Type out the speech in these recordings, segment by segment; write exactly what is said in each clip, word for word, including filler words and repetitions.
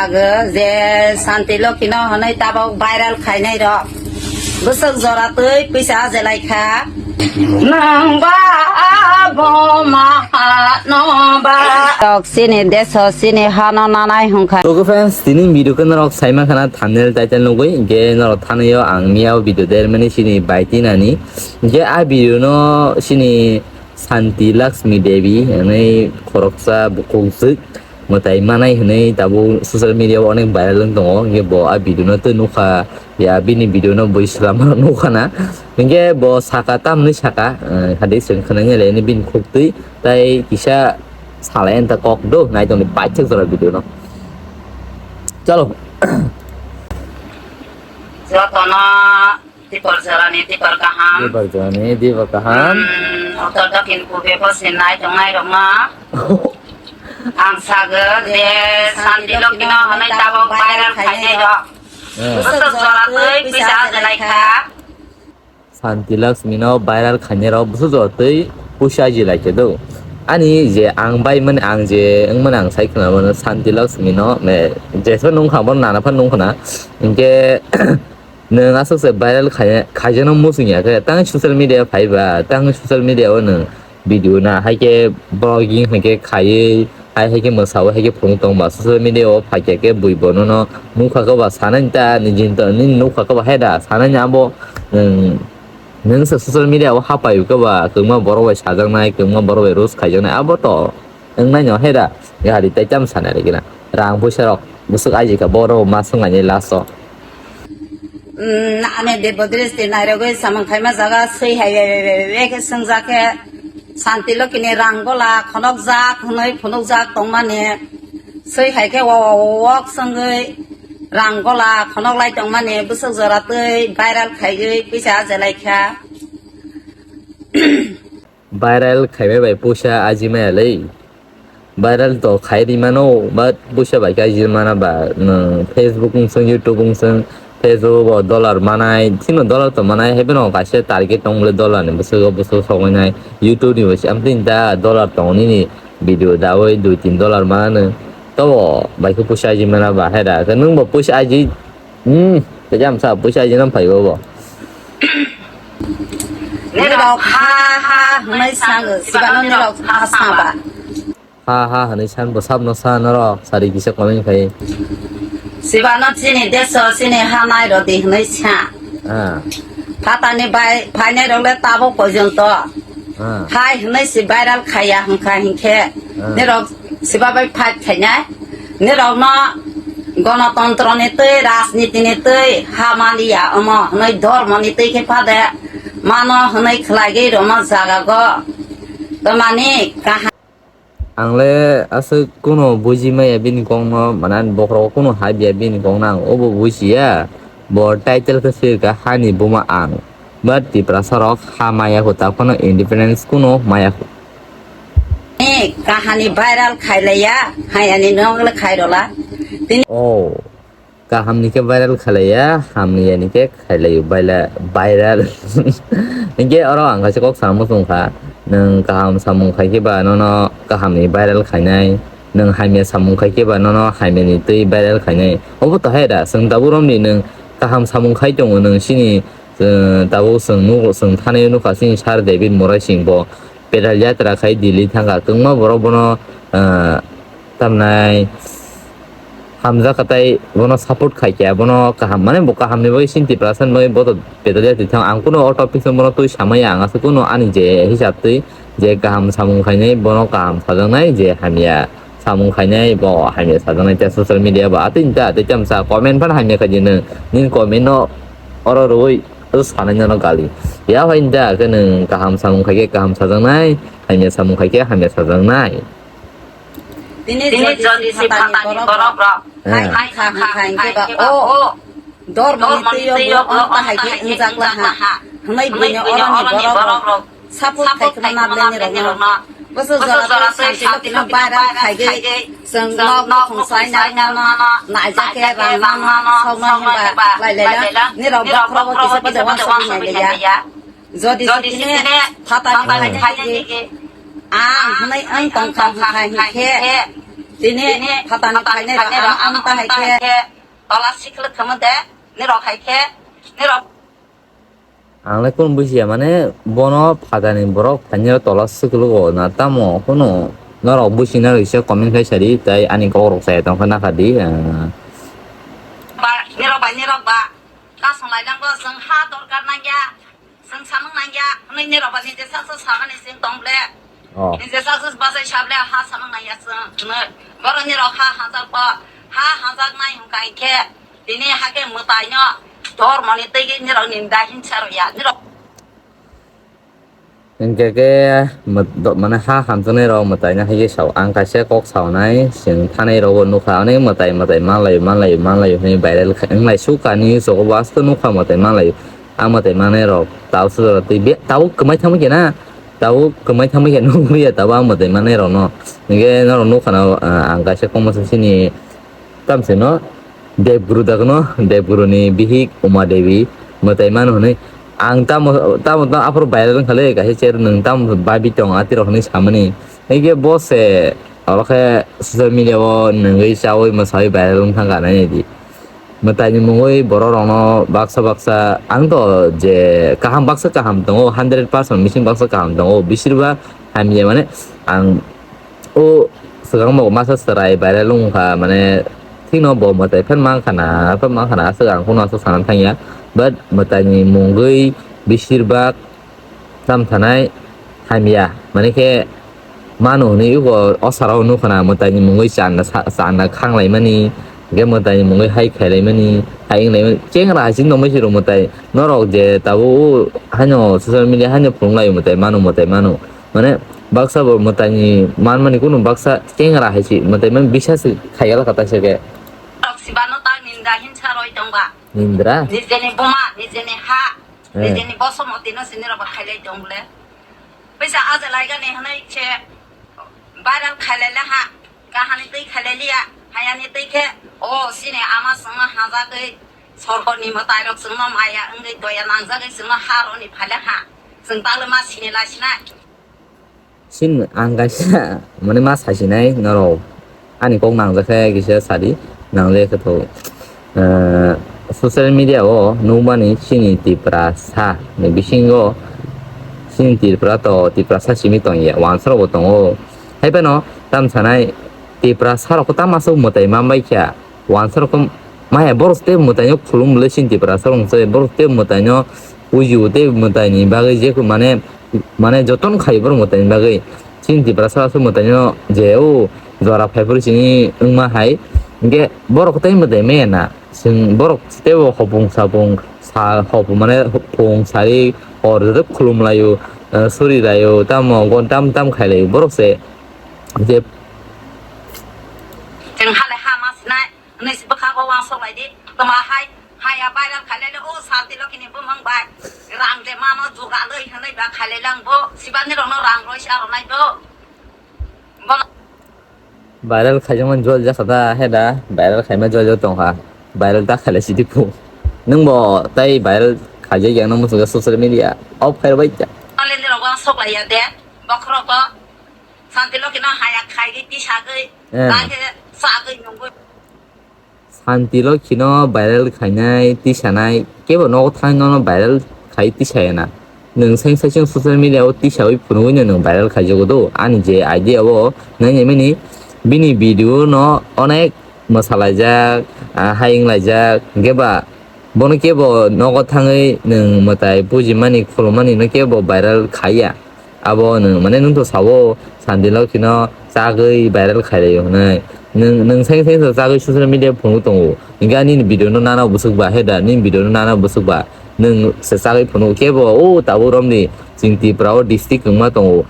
Ago je Santi Lokhi no hwnwi tabok viral khainai rok. Bwswk jora twi pisa ajelai kha. Nang ba bo ma ha no ba. Rok chini deso chini hano nanai hwnkha. Togo fans, tini video khe norok saima khana thumbnail title nugwi, hinkhe norok thanayo ang miyao video dermani chini bai tinani. Hinkhe a video no chini Santi Lakshmi Devi hwnwi khoroksa bukhukjwk mwtai manai hwnwi tabuk social media o onek viral wng tongo. Hinkhe bo a video no twi nukha ya, bini video no bui swlamano nukha na. Hinkhe bo saka tamni saka, eh, hadi chwng khwnai nai lai bini khuk twi tai kisa salai anta kok do nai tongni paithak jora video no. Chalo. Jotono Tipor jorani tipor kaham. Tipor jorani tipor kaham. Hmm, utor dokhin pube posin nai tongnai rokno. Ang sago je Santi Lokhi no hwnwi tabok viral khainai rok. Eh. Bwswk jora twi pisa ajelai kha. Santi Lakshmi no viral khainai rok bwswk jora twi pisa ajelai kha do. Ani je ang bai mani ang je wng mani ang sai khna mano Santi Lakshmi no me jesba nung kha bono nana phan nung khna. Hinkhe Nwng aswk se viral khai-, khaijakno muchung ya khe, tang social media phai ba, tang social media o nwng video na, hai khe vlogging hai khe khaiwi, hai, hai khe mwsaui, hai khe phunuk tong ba, social media o phai khe, khe bui bono no nukha khe ba sanani ta, nini nukha khe ba hai da, sanani abo nwng, nwng se social media o hapai khe ba, kwbangma borok bai sajaknai, kwbangma borok bai roast khaijaknai, abo to. Wngnaino hera, gari tai tamo sana rikina. Rang puisa rok, bwswk aji ka, borok ma swnglaini last o. Mm, ane Debbo dress de nairogwi samung khaima jaga swi hai, hai, hai, hai, hai, hai khe swngjak khe, Santi Lokini rang gola khonokjak hwnwi phunukjak tongmani. Swi hai khe o, o, o, wok swngwi rang gola khonok lai tongmani, bwswk jora twi viral khaiwi puisa ajelai kha. Viral khaimai bai puisa ajimaya lei. Viral to khai ri mano, but puisa bai khe ajimana ba, nwng Facebook wng swng, YouTube wng swng, Facebook o dollar manai, chini dollar to manai, hai phano kaisa target tong le dollar ni bwswk, bwswk sogwi nai, YouTube ni bai se amtwini da dollar tongo nini video dawi dui tin dollar mananw, to bai khe puisa ajimana ba, hai da, nwng bo puisa aji, hmm, khe jam sa puisa ajina phai bo bo. Nirok ha ha hwnwi sango, sibano nirok ha saba. Ha ha hwnwi san bo sabno sa norok, sari kisa comment khai. Sibano chini deso chini ha nai rodi hwnwi sa. Ah. Phatani bai phainai rok le tabo pojonto. Ah. Hai hwnwi si viral khaiya hwnkha hinkhe. Ah. Nirok siba bai fight khainai. Nirokno gonotontroni twi, rajnitini twi ha maliya omo hwnwi dhormoni twi khe phade mano hwnwi khlaigwi romo jagago. Tamani kaham. Ang le aswk kuno buji maya bini kokno, mane bokhorogo kuno habya bini kokno ang obo bujiya. Bo title khe swkha Hani Buma Ang. But Tiprasa rok ha maya kho, ta phano independence kuno maya kho. Ni kahani viral khailaiya, hayani nokle khairola. Tini Oh, kaham ni khe viral khailaiya, hamya ni khe khailaio baila-, viral. Hinkhe oro ang kaisa kok sana muchung kha, nwng kaham samung khai khe ba nono kaham ni viral khainai, nwng hamya samung khai khe ba nono hamya ni twi viral khainai. Obo to hai da, chwng tabuk romni nwng kaham samung khai tongo, nwng chini, eh, tabuk chwng nugo, chwng thani nukha chini Sir David Murai Singh bo pedal yatra khai Delhi thangkha. Kwbangma borok bono, ah, tamnai hamjak kha tai bono support khai kha, bono kaham, mane bo kaham ni bagwi chini Tiprasa ni bagwi bo to pedal yatra thang. Ang kuno o topic no bono twi samaya, ang aswk kuno ani je hisab twi je kaham samung khainai bono kaham sajaknai, je hamya samung khainai bo hamya sajaknai, tei social media bo atwi ta tei tamsa comment phan hamya khaidi nwng, nini comment no oro rwui o sanai nono gali. Ya hoi da khe nwng kaham samung khai khe kaham sajaknai, hamya samung khai khe hamya sajaknai. Tini jodi si phatani borok rok hai kha hwnkha hinkhe ba o dormoni twi o borok wng ta hai khe wngjakla ha hwnwi buino oroni borok rok support khai khwna nablaini rokno. Bwswk jora tei Santi Lokino viral khaigwi chwng nok nukhung sai narwkmano naijak khe rang mano sokno hinba lailai la. Nirok bokhorogo kisa pada wansugwi nailaiya. Jodi sitine phatani phainai digi ang hwnwi wng tongkha hwnkha hinkhe Tini phatani phainai rok ang ta hai khe tola sikhle thwmwi de, nirok hai khe, nirok. Ang le kunu bujiya, mane bono phatani borok phainai rok tola siklugo na tamo kunu norok bujina rwisa comment khai sadi, tai ani kok rok chaya tongkha nakha di, ah. Ba, nirok ba, nirok ba. Kasong lai nang bo, chwng ha dorkar nang ya. Chwng samung nang ya, hwnwi nirok ba nije sak sak samani chwng tong ble. Oh. Nije sak sak bachai sa ble, ha samung nang ya chwng hwnwi. Borok nirok ha hajak bo, ha hajak nai hwn kai khe, tini ha khe mwtai no, dormo ni twi nirok ninda hinsa rw ya, nirok. Hingke ke mw-, do-, mane ha hamjaknai rok mwtai no hai khe sao. Ang kaisa kok sao nai, chwng thanai rok bo nukha, ani mwtai mwtai manlai, manlai, manlai hwnwi viral khai, wnglai sukha ni sogo bo asto nukha mwtai manlai. A mwtai manai rok tabuk swk twi be-, tabuk kwmai thangma khe na, tabuk kwmai thangma khe nukliya tabuk a mwtai manai rok no. Hingke norok nukha na, ah, ang kaisa kokmasa chini tamsino Debguru dakno, Debguru ni bihik Uma Devi mwtai mano hwnwi. Ang tamo, tamo, tamo aphuru viral wngkha le, kaisa cher nwng tamo babi tong atirok hwnwi samani. Hingke bo se oro khe social media o nwngwi chaui mwsaui viral wng thangkha nai di. Mwtaini mungwi borok rokno baksa baksa, ang to je kaham, baksa kaham tongo, hundred percent bising baksa kaham tongo, bisir ba hamya, mane ang o swkang bo masa chwrai viral wngkha, mane thikno bo mwtai phan mankha na, phan mankha na aswk, ang kheno aswk sana thangya, but mwtaini mungwi bisir bak tam thanai hamya, mane khe mano hwnwi ego o sara o nukha na mwtaini mungwi chanda sa-, chanda khanglaimani, hingke mwtaini mungwi hai khailaimani, hai wnglaimani, chengra hai chini tongbai siro mwtai norok je tabuk o haino social media haino phunuknai mwtai mano, mwtai mano, mane baksa bo mwtaini manmani kunu baksa chengra hai si mwtai man bisa se khaiyala kata se ke. Rok sibano ta ninda hinsa roi tongba. Nindra? Nijeni buma, nijeni ha, eh, nijeni bosomoti no sini rok khailai tong bole. Pisa aja laigani hwnwi khe viral khailai le ha, kahani twi khailai liya, hayani twi khe, o sini ama songma hajagwi sorkorni mwtai rok chwngno maya wngwi doya nangjagwi chwngno ha roni phaile ha, chwng tanglo ma sini lai sinai. Sin ang kaisa mane ma sasinai norok ani kok nangjak khe kisa sadi nangle khe to, eh, social media o nukmani chini Tiprasa ni bisingo chini Tripura to Tiprasa simi tongya wansarok bo tongo. Hai phano tam sanai Tiprasa rok ko tamo aswk mwtai manbai kha. Wansarok maya borok tei mwtaino khulum le chini Tiprasa rok se borok tei mwtaino pujibo tei mwtaini bagwi je mane, mane joton khai borok mwtaini bagwi. Chini Tiprasa se mwtaino je o jora phaiphuru chini wngma hai, hingke borok tei mwtai maya na. Chwng borok teibo hopung sapung sa hopung mane hopung sari hor joto khulum laio, eh, suri laio, tamo gon tam tam khai laio borok se je. Chwng hale ha ma sinai. Hwnwi se bwkha bo uansuk lai di. Toma hai, haya viral khailai le, o Santi Lokhi ni bumung bai. Rang de mano jugalwi hwnwi ba khailai lang bo. Sibani rokno rang roi sa rwnai bo. Bono viral khaijakmani jol jakha da, he da, viral khaima jol jol tongkha. Viral ta khailai sidi pu. Nwng bo tai viral khaijak yang nang muchungja social media. Off khai rwbai ta. Aleni rok uansuk lai ya de. Bokhorok bo. Santi Lokhi no haya khaigwi tisagwi. Eh. Khe sagwi nungwi. Santi Lokhi no viral khainai, tisanai, kebo nogo thangwi nono viral khai tisaya na. Nwng seng seng social media o tisawi phunugwi no nwng viral khaijago do. Ani je idea o nai nai mani bini video no onek mwsalaijak, ah, hayung laijak, hingke ba bono kebo nogo thangwi nwng mwtai bujimani, khulumani no kebo viral khaiya. Abo nwng, mane, nwng to sawo, Santi Lokhi no chagwi viral khailai hwnwi. Nwng, nwng seng seng to chagwi social media phunuk tongo. Hingke ani video no nana bwswk ba, he da, nini video no nana bwswk ba. Nwng se chagwi phunuk kebo, o tabuk romni chini Tripura o district wngma tongo.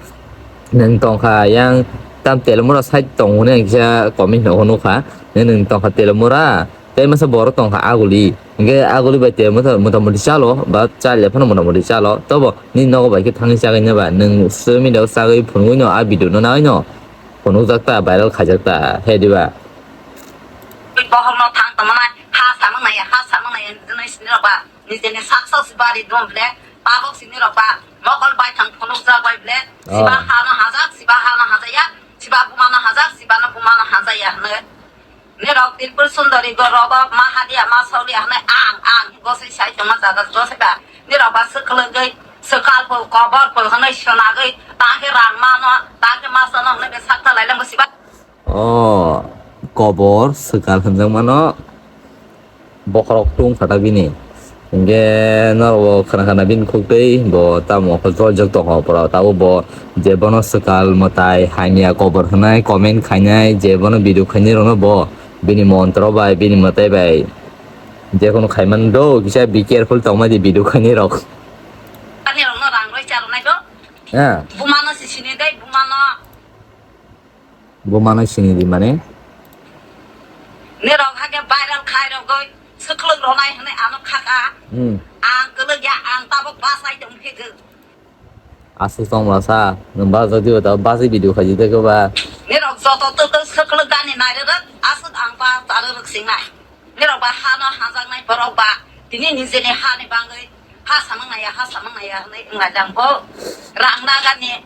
Nwng tongkha yang tam Telamura side tongo hwnwi ang kisa comment no nukha. Nwng tongkha Telamura, tei masa borok tongkha Aguli. Hingke Aguli bai Telamura motamoti chalo, ba chal ya phano motamoti chalo. Tobo nini nogo bai khe thangwi chagwi neba, nwng social media o chagwi phunugwi no, a video no nai no phunukjak ta, viral khaijak ta, he diba? Bohorno thang tongmana, ha samung nai, ha samung nai, nai sini rok ba, nijeni sak sak si bari dum ble, tabok sini rok ba, mokol bai thang phunukjak bai ble, siba, oh, ha no hajak, siba ha no hajaya, Siba bumano hajak, sibano bumano hajaya hwnwi. Nirok Tripur Sundari go rogo ma hadiya ma sauriya hwnwi ang, ang goswi sai tongma jaga goswi ba. Nirok ba swkhlwgwi, swkal pho, kobor pho hwnwi swnagwi, tangkhe rang mano, tangkhe ma sano hwnwi be sakta lailangbo siba. O kobor swkal hwnjakmano. Bokhorok tung kha ta bini. Hinkhe norok bo khna khna bini khuk twi bo tamo khe joljak tongo, pura tabuk bo je bono swkal mwtai hamya kobor hwnwi comment khainai, je bono video khainai rokno bo bini montro bai, bini mwtai bai je kono khaimani do, kisa be careful tongmani video khainai rok. Ani rokno rang roi cha rwnai do. Ha. Bumano si sini dai, bumano. Bo mano sini di mane? Nirok hake viral khai rogoi, swkhlwk ronai hwnwi ano khaka. Hmm. Ang kwlwk ya, ang tabuk bachai tong phigwk. Aswk tong basa, nwng bajak diba ta basi video khaji tei ba. Nirok joto twtwk swkhlwk dani nairwrwk, aswk ang ba tarwrwk singnai. Nirok ba hano hajaknai borok ba tini nijeni hani bangwi ha samang naiya, ha samang naiya hwnwi wnglaijak bo rang nagani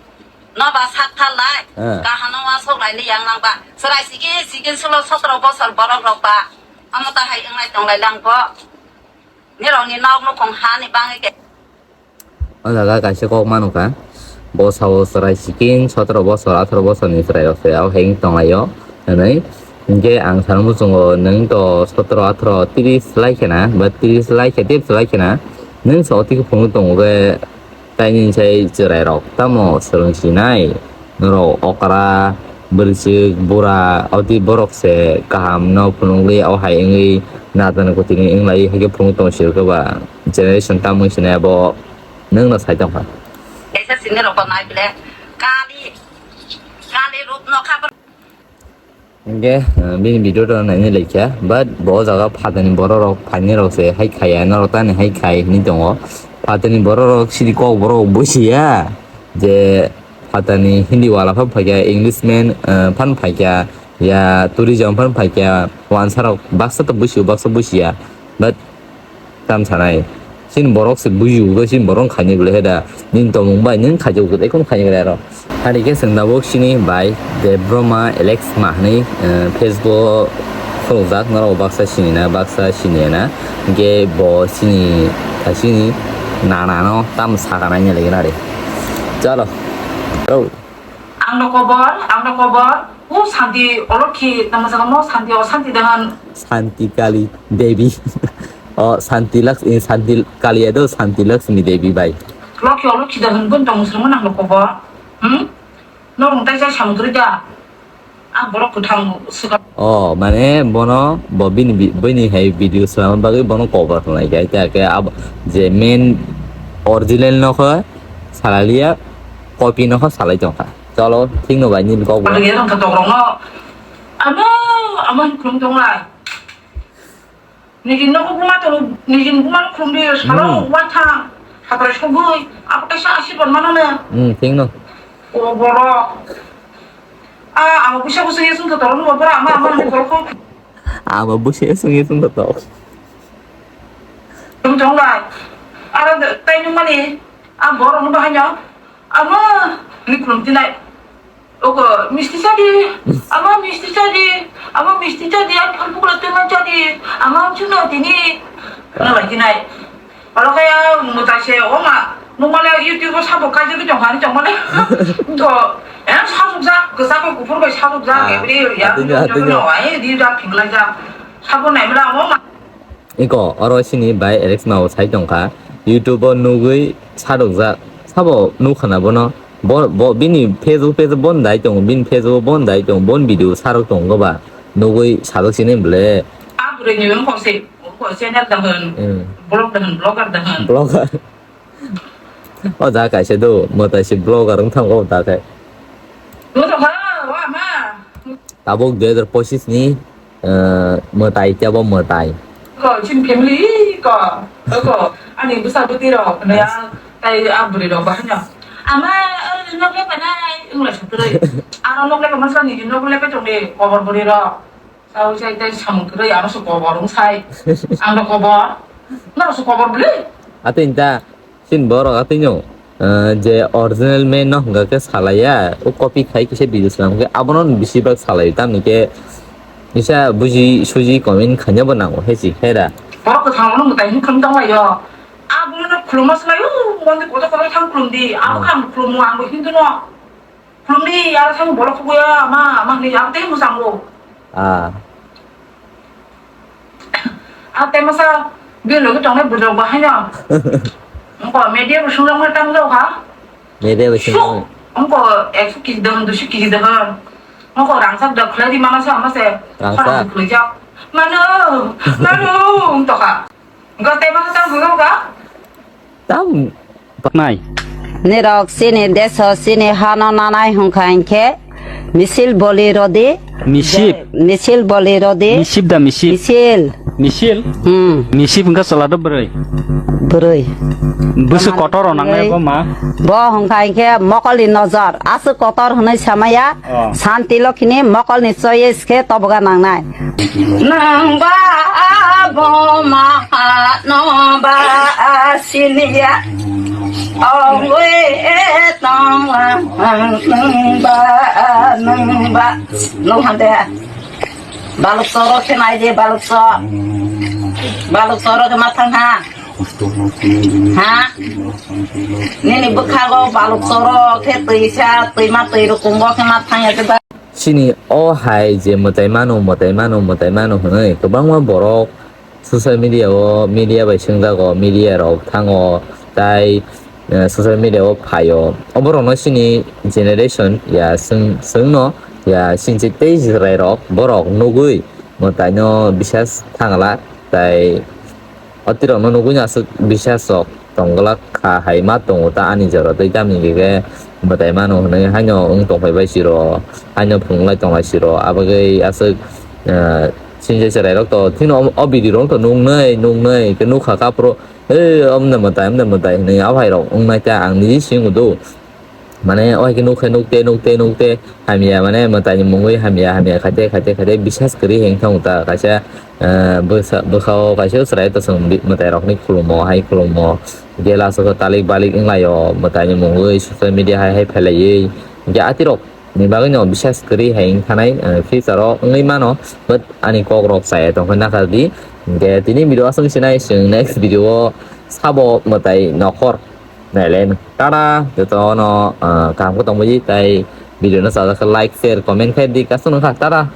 no ba sak tharlai. Ah. Kahano wasok laili yang nang ba chwrai sigi sigi sulo sotro bosor borok rok ba amo ta hai wnglai tonglai lang bo nirok ni nok nukhung hani bangwi ke. O jaga kaisa kok manu kha. Bo sao chwrai siking sotoro bosor, atharo bosorni chwrairok se, abo hai wng tonglaio, hwnwi. Hinkhe ang sana muchungo, nwng to sotoro, atharo, tris lai khena, ba tris lai khe, tei bwswk lai khena, nwng se otwi khe phunuk tongo khe, taini sai chwrairok tamo swrwng sinai? Norok okra, bwrwichwk, bura, oti borok se kaham no phunugwi, o hai wngwi natani kutini wnglai, hai khe phunuk tong sirokhe ba generation tamo wng sinai abo. Nwng no sai tong kha. Kaisa sini rok nai bile kali, kali rup no kha. Hinkhe, eh, bini video to naini laikha, but bo jaga phatani borok rok phaini rok se hai khaya, norok tani hai khai hinwi tongo. Phatani borok rok sidi kok borok busiya je phatani Hindi wala phan phaikha, Englishman, eh, phan phaikha, ya tourism phan phaikha, wansa rok baksa to busiyo, baksa busiya, but Tam sanai. Chini borok se buji ugo, chini borok khaini bwlai he da. Nini tongmung bai nini khaijak ugo, ekon khaini bwlai aro. Hari khe chwng tabuk chini bai Debbarma Alex ma hwnwi, eh, Facebook o khulukjak, norok baksa sini na, baksa sini na. Hinkhe bo chini, chini nana no tam sakana hinwi lagi nari. Chalo. Bro. Ang no kobor, ang no kobor. O santi olokhi, tama saka mo santi o santi dengan. Santi Kali Devi. O Santi Laks-, eh, Santi Kali ado Santi Laksmi Devi bai. Lokhi olokhi da hwn gun tong musulman ang no kobor. Hmm? No rung tai jai samudri da. Ang borok kwthang suka. O, mane bono, bo bini bi-, bini hai video swlama bagwi bono kobor hwnlai kha. Khe, khe abo je main original no khe salaliya, copy no khe salai tong kha. Cholo, thik no bai nini kok bo. Padung ya tong kha tok rok no. Amo, amo hin khulum tong lai. Nijin nogo buma tong, nijin buma no khulum di, salo Hmm. Wa thang. Hakra sugui, abo kaisa asirwad mano ne. Hmm, thik no. O boro. A, amo busa busa ya sung to toro no boro, ama, ama ni boro ko. Amo busa ya sung ya sung to to. Tum tong lai. Aro tai nung mani, a boro no bahai no. Ama, ni khulum tinai. Ogo, misti chadi, ama misti chadi, ama misti chadi, ang phal bukla tengma chadi, ama ang chuna tini. Nalai tinai. Oro kaya mutai se, oma, nung male YouTube o sabo kaijagwi tong hani tong male. To, em sabuk jak, kwchak bai kuphur bai sabuk jak, Ah, every ya, atinyo, atinyo. Ai, di jak, phinglai jak. Sabo nai mala, oma. Iko oro sini bai Alex Mao sai tongkha, YouTube o nugwi sadokjak, sabo nukha na bono? Bo, bo, bini Facebook page o bon dai tongo, bini Facebook o bon dai tongo, bon video sarok tongo ba, nugwi sadok sini bole. A bwrwi ni wng kok se, kok channel da hwn, Hmm. Vlog da hwn, vlogger da hwn. Vlogger. O da kaisa do, mwtai se vlogger wng thango da kai. Nukha, wa ma. Tabuk dui hajar pochis ni, eh, mwtai, tebo mwtai. Ko, chini family ko, ko, ani bwsa bwtwi rok, ne, As- ang tai a bwrwi rok bahai no. Ama, eh, nok le panai, wngla sutrwi. Ano nok le pama sani, nok le pe tong de, kobor bwrwi rok. Sao sai tai samung kwrwi, ano su kobor wng sai. Ang no kobor, no su kobor bwrwi. Atwi ta, sin borok atwi no. Ah, je original man no hwnkha khe salaiya, o copy khai kisa video swnam khe abono bisi bak salai, tamni khe kisa buji suji comment khaina bo nango hai si khe da. Borok kwthang no mwtai hwn khum tong lai yo. Abono khuluma swlai o, mondir kotor kotor thang khulum di. Abo khe ang khulumu, ang bo Hindu no. Khulum di, aro thang borok kuya, ama, ama hwnwi abo tei mwchang o. Ah. A tei masa bini logi tongnai bwrwirok bo haino. Wngkha media bo swngjak tamo jao kha. Media bo swngjak. Wngkha ekso kg dahon, duiso kg dahon. Wngkha rangchak da khwlai di mano se ama se. Rangchak. Khorang khwlaijak. Mano, mano wng tokha. Wngkha tei masa tamo jao kha. Tam. Nai. Nirok chini deso chini hano nanai hwnkha hinkhe misil boli rodi. Misip. Misil boli rodi. Misip da misip. Misil. Misil? Hmm. Misip wngkha chwla do bwrwi. Bwrwi. Bwswk kotor rw nangnai bo ma? Bo hwnkha hinkhe mokolni nojor. Aswk kotor hwnwi samaya. Oh. Santi Lokhini mokolni choice khe toboga nangnai. Nang ba bo ma no ba siniya. Ongwi tong lang nang ba nang ba. Nung hande. Balok soro khe nai de balok so. Balok soro khe ma thang ha. Ha? Nini bwkhago balok choro khe twi sa, twi ma twi rwkung bo khe ma thang ya khe ba. Chini o hai je mwtai mano, mwtai mano, mwtai mano hwnwi kwbangma borok social media o, media bai swngjago, media rok thango, tai, eh, social media o phaio. O borokno chini generation ya swng, swngno ya chini tei chwrai rok borok nugwi mwtaino bisas thangla, tai o tirokno nugwi aswk bisas rok tongglak kha hai ma tongo ta ani jora tei tamni khe mwtai mano hwnwi haino wng tong phai bai siro, haino phunuk lai tong lai siro, abagwi aswk, eh, sinjai chwrai rok to thwino o bidi rok to nuknwi nuknwi khe nukha kha phuru, "Hey, omne mwtai, omne mwtai," hwnwi abo hai rok wngnai ta ang niji simi do. Mane, o hai khe nuk khe nuk te, nuk te, nuk te, hamya, mane, mwtai ni mungwi hamya, hamya, khaite, khaite, khaite, bisas kwrwi heng thang ta, kaisa, eh, bwsa-, bwkha o kaisa chwrai to chwng bi-, mwtai rok ni khulumo, hai khulumo, je last o talik balik wng lai o, mwtai ni mungwi social media hai, hai phelaiwi, je ati rok ni bagwi no bisas kwrwi hai wng thanai, eh, future o wngwi mano, but ani kok rok chaya tong khe nakhar di, je tini video aswk sinai chwng next video o sabo mwtai nokhor. Nailai no. Tada, joto no, ah, kaham khe tongbaidi, tai video no chajak khe like, share, comment khe di, kasung nung kha, tada.